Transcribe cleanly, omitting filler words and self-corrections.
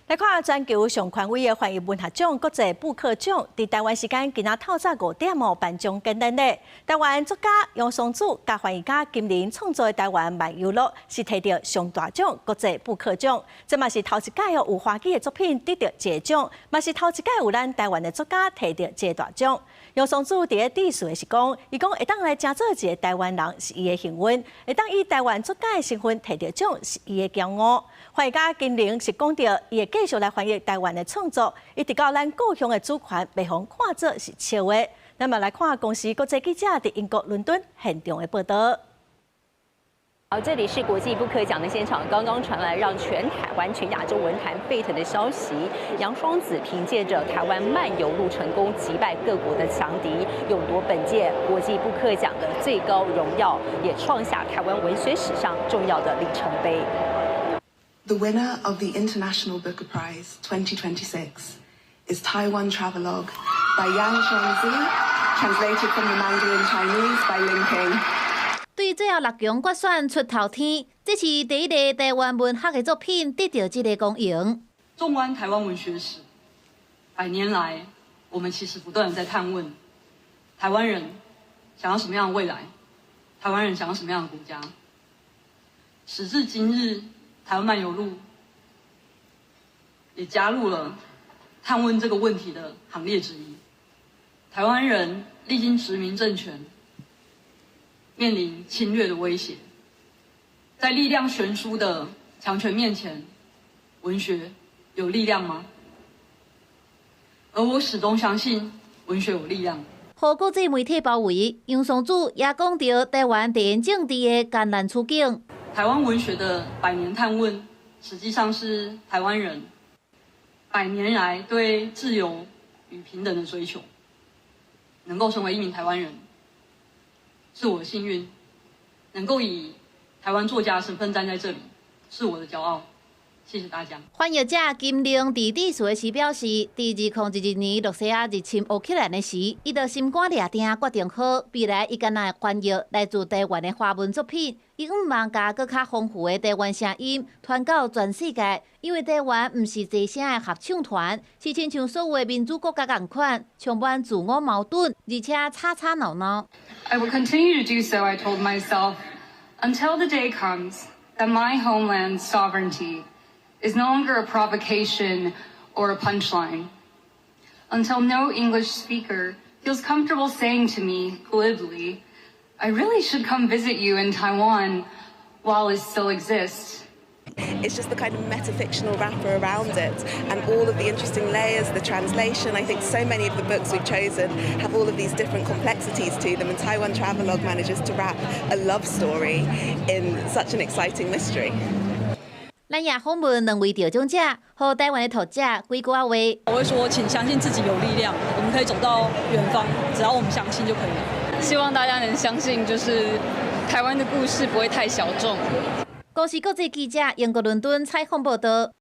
來看全球上權威的翻譯文學獎國際布克獎，佇台灣時間今仔透早5點哦頒獎典禮咧。台灣作家楊雙子佮翻譯家金玲創作的《台灣漫遊錄》是提著上大獎國際布克獎，這嘛是頭一屆哦有華語的作品得著這個獎，嘛是頭一屆有咱台灣的作家提著這個大獎。楊雙子佇咧致辭的時講，伊講會當來成做一個台灣人是伊的幸運，會當以台灣作家的身份提著獎是伊的驕傲。翻譯家金玲是講著，伊會繼續來翻譯台灣的創作，一直到咱故鄉的主權袂予看做是笑話。咱嘛來看公視國際記者佇英國倫敦現場的報道。好，這裡是國際布克獎的現場，剛剛傳來讓全台灣、全亞洲文壇沸騰的消息。楊雙子憑借着《台灣漫遊錄》成功擊敗各國的強敵，勇奪本屆國際布克獎的最高榮耀，也創下台灣文學史上重要的里程碑。 The winner of the International Booker Prize 2026 is Taiwan Travelogue by Yang Shuangzi, translated from the Mandarin Chinese by Lin Ping. 對最後六強決選出頭天，這是第一个台灣文學的作品得著這个光榮。縱觀台灣文學史，百年來，我們其實不斷地在探問：台灣人想要什麼樣的未來？台灣人想要什麼樣的國家？時至今日，台灣漫遊錄也加入了探問這個問題的行列之一。台灣人歷經殖民政權，面臨侵略的威脅，在力量懸殊的強權面前，文學有力量嗎？而我始終相信，文學有力量。予國際媒體包圍，楊雙子也講著台灣地緣政治的艱難處境。台灣文學的百年探問，實際上是台灣人百年來對自由與平等的追求。能夠成為一名台灣人，是我的幸運；能夠以台灣作家身份站在這裡，是我的驕傲。謝謝大家。翻譯者金玲佇致辭時表示，佇2022年羅西亞入侵烏克蘭的時，伊就心肝掠定決定好，未來伊干焦會翻譯來自台灣的華文作品，伊向望共閣較豐富的台灣聲音傳到全世界。因為台灣毋是齊聲的合唱團，是親像所有的民主國家仝款，充滿自我矛盾，而且吵吵鬧鬧。 I will continue to do so, I told myself, until the day comes that my homeland's sovereignty is no longer a provocation or a punchline. Until no English speaker feels comfortable saying to me glibly, "I really should come visit you in Taiwan while it still exists." It's just the kind of metafictional wrapper around it and all of the interesting layers, the translation. I think so many of the books we've chosen have all of these different complexities to them, and Taiwan Travelogue manages to wrap a love story in such an exciting mystery. 咱也訪問兩位得獎者，予台灣的讀者幾句話。我會說，請相信自己有力量，我們可以走到遠方，只要我們相信就可以了。希望大家能相信，就是台灣的故事不會太小眾。公視國際記者英國倫敦採訪報道。